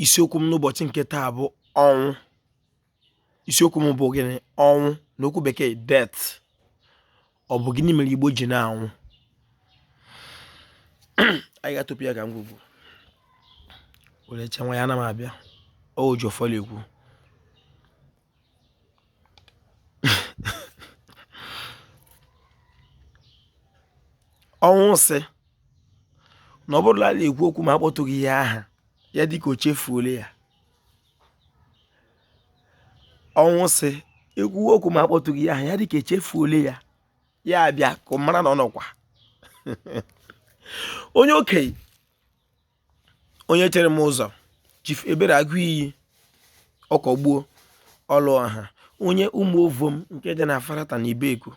Isiokwu m n'ụbọchị nke taa bụ ọnwụ. Isiokwu m bụ gịnị? Ọnwụ, n'okwu bekee death. Ọ bụ gịnị mere Igbo ji na-anwụ? Anyị ga-atụpụ ya ka ngwugwu were chenwa ya. Ana m abịa. Ọ Ojiọfọ na-ekwu. Ọnwụ sị na ọ bụrụla na-ekwu okwu ma akpọtụghị ya aha ya, dịka o chefuola ya. Ọnwụ sị ekwu okwu ma akpọtụghị ya aha ya, dịka echefuola ya, ya abịa ka ọ mara na ọ nọkwa. Onye okenye, onye chere m ụzọ, Chief Ebere Agụiyi Ọkọgbuo Ọlụọha, onye Ụmụovom nke dị na Afarata na Ibeku,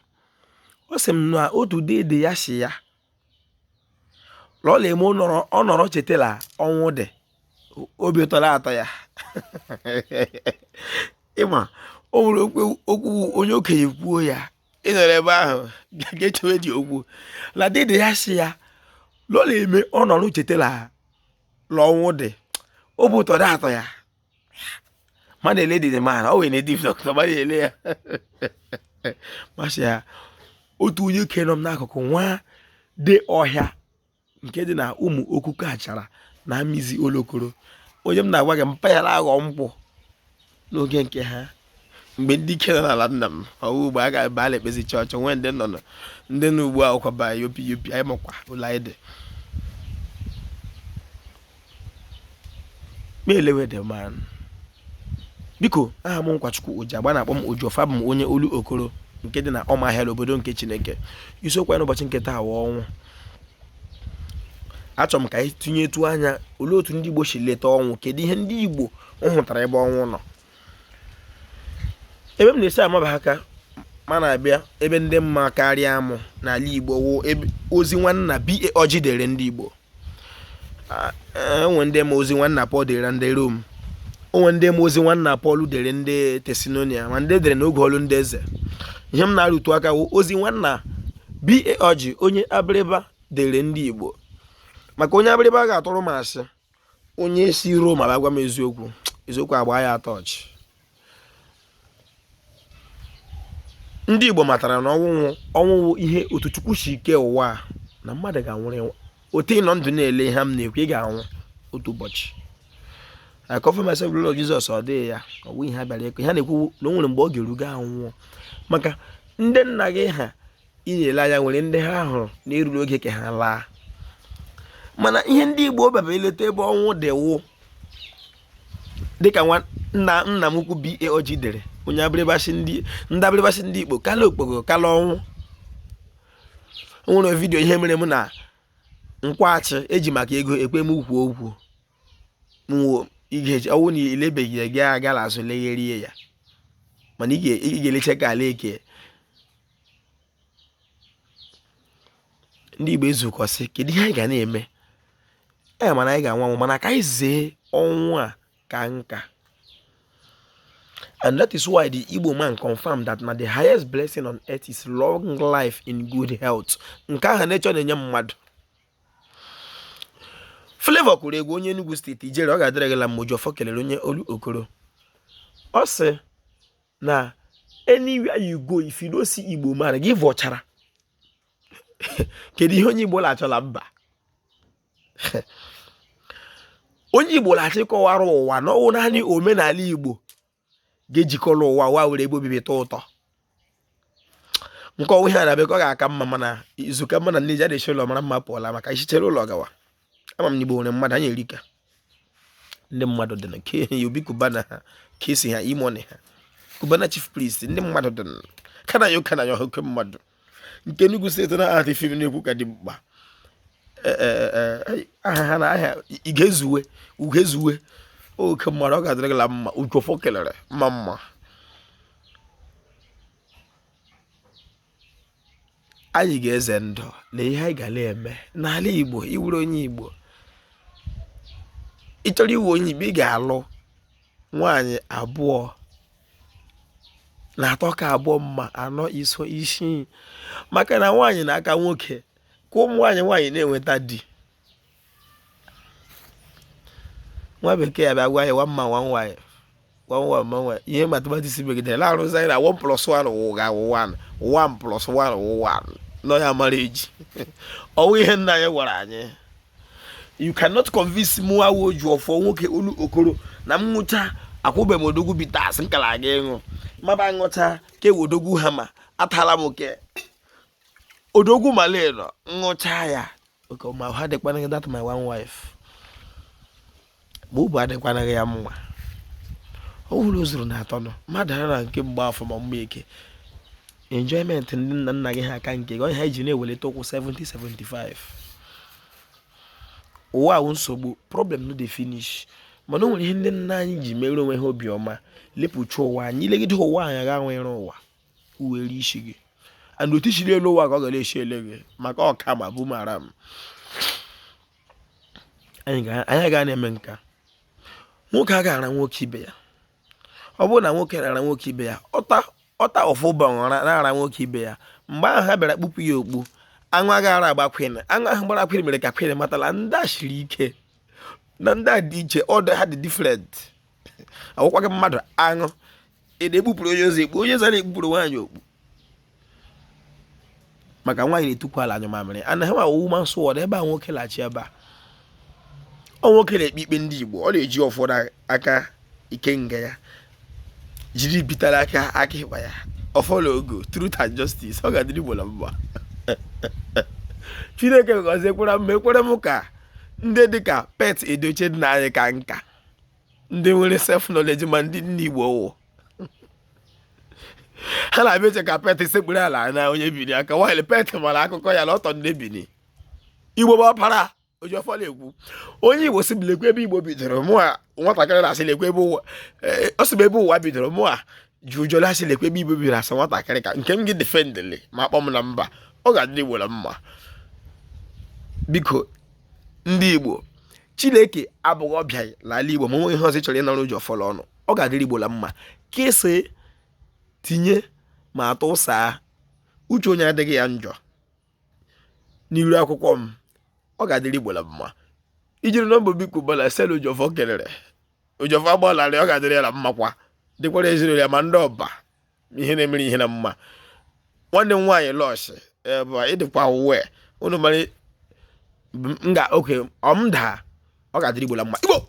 ọ sị m na otu dede ya si ya la ọ na-eme ọ nọrọ chetala ọnwụ dị, obi ụtọ na-atọ ya. Ịma o nwere okwu onye okenye kwuo ya, ị nọrọ ebe ahụ ga-echewe dị okwu la dede ya si ya la ọ na-eme ọ nọrọ chetala la ọnwụ dị, obi ụtọ na-atọ ya. Mmadụ ele dede mana ọ wee native doctor, mmadụ ele ya masị ya. Otu onye okenye nọ m n'akụkụ, nwa de ọhịa nke dị na ụmụ okuku achara na amizi olokoro, onye m na-agwa gị, mpa ya na-aghọ nkwụ n'oge nke ha mgbe ndị ike nọ n'ala nna m. Ọwụ ugbo a ga-aba ala ekpezi chọọchị nwee ndị nọ ndị nọ ugbu a ụkwa ba yopi yopi. Anyị makwa ụlọ anyị dị ma elewe the man. Biko, aha m Nkwachukwu Ojiagba, na-akpọ m Ojiọfọ. Abụ m onye Olu Okoro nke dị na Ọmahịa, obodo nke Chineke. Isiokwu anyị n'ụbọchị nke taa wụ ọnwụ. Achọrọ m ka anyị tụnyetụ anya olee otu ndị Igbo si leta ọnwụ, kedu ihe ndị Igbo hụtara ebe ọnwụ nọ. Ebe m na-esi amaba aka ma na-abịa ebe ndị mma karịa mụ n'ala Igbo wụ ebe ozi nwanna B.A. Ọjị dere ndị Igbo. Enwe ndị ma ozi nwanna Pọl dere ndị Rom, onwe ndị ma ozi nwanna Pọl dere ndị Tesalonia, ma ndị dere n'oge ọlụ ndị eze. Ihe m na-arụtụ aka wụ ozi nwanna B.A. Ọjị, onye Abịrịba, dere ndị Igbo. Maka onye Abịrịba ga-atụrụ m asị, onye si Rom abịa gwa m eziokwu, eziokwu agba ya atọ ọchị. Ndị Igbo matara na ọnwụ wụ ihe otu Chukwu si kee ụwa a, na mmadụ ga-anwụrụ. Otu ị nọ ndụ na-ele ihe m na-ekwu, ị ga-anwụ otu ụbọchị. I cover myself with blood of Jesus. Ọ dịghị ya, ọ bụ ihe a bịara ịkọ. Ihe a na-ekwu na o nwere mgbe ọ ga-eru gị anwụọ. Maka ndị nna gị ha ị na-ele anya nwere ndị ha hụrụ na eruru oge ka ha laa. Mana ihe ndị Igbo bịara ileta ebe ọnwụ dị wụ dịka nna nna m ukwu B.A. Ọjị dere, onye Abịrịba sị ndị ndị Abịrịba sị ndị Igbo kala okpogo kala ọnwụ. O nwere vidiyo ihe mere m na Nkwachị eji maka ego ekwe m ukwu okwu mwo ị ga-eji ọwụ na ilebeghị ya, gị agala azụ legherie ya, mana ị ga-elecha ka ala eke. Ndị Igbo ezukọ sị, kedu ihe anyị ga na-eme? Ee, mana anyị ga-anwụ anwụ, mana ka anyị zee ọnwụ a ka nka. And that is why the Igbo man confirmed that na the highest blessing on earth is long life in good health. Nke ahụ nature na-enye mmadụ. Flavour kwuru egwu, onye Enugu steeti ijere, ọ ga-adịrị gị la mma. Ojiọfọ kelere onye Olu Okoro. Ọ sị na anywhere you go, if you no see Igbo man, gị vọchara. Kedu ihe onye Igbo na-achọla mba? Onye Igbo na-achọ ịkọwara ụwa na ọwụ naanị omenala Igbo ga-ejikọrọ ụwa, ụwa were ebe obibi tọ ụtọ. Nke ọnwụ ihe a na-abịa ka ọ ga-aka mma, mana izu ka mma na nne ji adịchi ụlọ mara mma pụọla maka ichichere ụlọ gawa. Ama m na Igbo nwere mmadụ, anyị erika ndị mmadụ dị na ke Obi Cubana ha ka esi ha E-Money ha, Cubana Chief Priest, ndị mmadụ dị Kanayo Kanayo oke mmadụ nke Enugu steeti na aha fim na-ekwu ka dị mkpa. Aha ha na aha Igezuwe Ugezuwe, oke mmadụ, ọ ga-adịrị gị la mma. Ojiọfọ kelere mma mma. Anyị ga-eze ndụ na ihe anyị ga na-eme n'ala Igbo. Iwuru onye Igbo, ị chọrọ iwu onye Igbo, ị ga-alụ nwaanyị abụọ na atọ ka abụọ mma anọ iso isii, maka na nwaanyị na-aka nwoke ka ụmụ nwaanyị nwaanyị na-enweta di. Nwa bekee ya bịa gwa anyị one man, one wife, one one one one. Ihe mathematics megidere na-arụzi anyị na 1 plus 1 wụ ga-awụ 1, 1 plus 1 wụ 1 nọ ya mara eji ọwụ ihe nna anyị gwara anyị. You cannot convince mụ awụ oju ọfọ nwoke olu okoro na m ṅụcha akwụbe m Odogwu bitters nkala aga ịṅụ maba ṅụcha ka ewe Odogwu Hammer atala m ke Odogwu Maleno ṅụcha ya oke ma ha dịkwana that my one wife ma ubu adịkwanaghị ya mma. Ọ hụrụ o zuru na atọ nọ mmadụ ara na nke mgbe afọ ma mgbe eke enjoyment ndị nna nna gị ha aka nke gị onye ha ji na-ewelite ụkwụ 70 75. Ụwa awụ nsogbu, problem no dey finish, mana o nwere ihe ndị nna anyị ji mere onwe ha obiọma lepụcha ụwa anyị ilegide ụwa anyị aga nwere ụwa uwere isi gị and otu isiri elu ụwa ka ọ ga na-esi ele gị maka ọka ma bụ mara m. Anyị aga na-eme nka nwoke a ga-ara nwoke ibe ya. Ọ bụrụ na nwoke rara nwoke ibe ya ọta ọta ọfụba na-ara nwoke ibe ya, mgbe ahụ ha bịara kpupụ ya okpu aṅụ agaghara agba queen. Aṅụ ahụ gbara queen mere ka queen matala ndị a siri ike na ndị a dị iche, ọ dị ha dị different. Awụkwa gị mmadụ aṅụ ị na-ekpupụrụ onye ọzọ ekpu, onye ọzọ na-ekpupụrụ nwaanyị okpu, maka nwaanyị na-etukwu ala anyụ mamịrị ana ha ma woman sword ebe a nwoke lachi ebe a. Ọ nwoke na-ekpe ikpe ndị Igbo, ọ na-eji ụfọdụ aka ikenga ya jiri bitara aka aka ịkpa ya ọfọlọ ogo truth and justice. Ọ ga-adịrị Igbo na mma. Chineke gọziekwara m ekwere m ka ndị dịka Pet Edochie nna anyị ka nka ndị nwere self knowledge ma ndị nne Igbo wụ ha na-abịa eche ka Pet sekpuru ala na onye Bini aka while Pet mara akụkọ ya na ọtọ ndị Bini. Igbo bụ ọpara Ojiọfọ na-ekwu onye Igbo si m lekwa ebe Igbo bidoro. Mụ a nwatakịrị na-asị lekwa ebe ụwa ọ sị m ebe ụwa bidoro. Mụ a ji ụjọ na-asị lekwa ebe Igbo bidoro asị nwatakịrị ka nke m gị defendịlị ma akpọ m na mba. Ọ ga-adịrị Igbo na mma. Biko ndị Igbo, Chineke abụghị ọbịa n'ala Igbo ma onwe ihe ọzọ ị chọrọ ịnọrọ Ojiọfọ ọnụ. Ọ ga-adịrị Igbo na mma. Kesị tinye ma atụ saa uche onye adịghị ya njọ n'iru akwụkwọ m. Ọ ga-adịrị Igbo na mma. Ijiri nọmba biko bala sel Ojiọfọ kelere Ojiọfọ agbalarị. Ọ ga-adịrị ya na mma kwa dịkwara ezinụlọ ya ma ndị ọba ihe na-emere ihe na mma. Nwanne m nwaanyị lọsh ebe ịdịkwa wee unu mara m ga oke ọ m daa. Ọ ga-adịrị Igbo na mma. Igbo.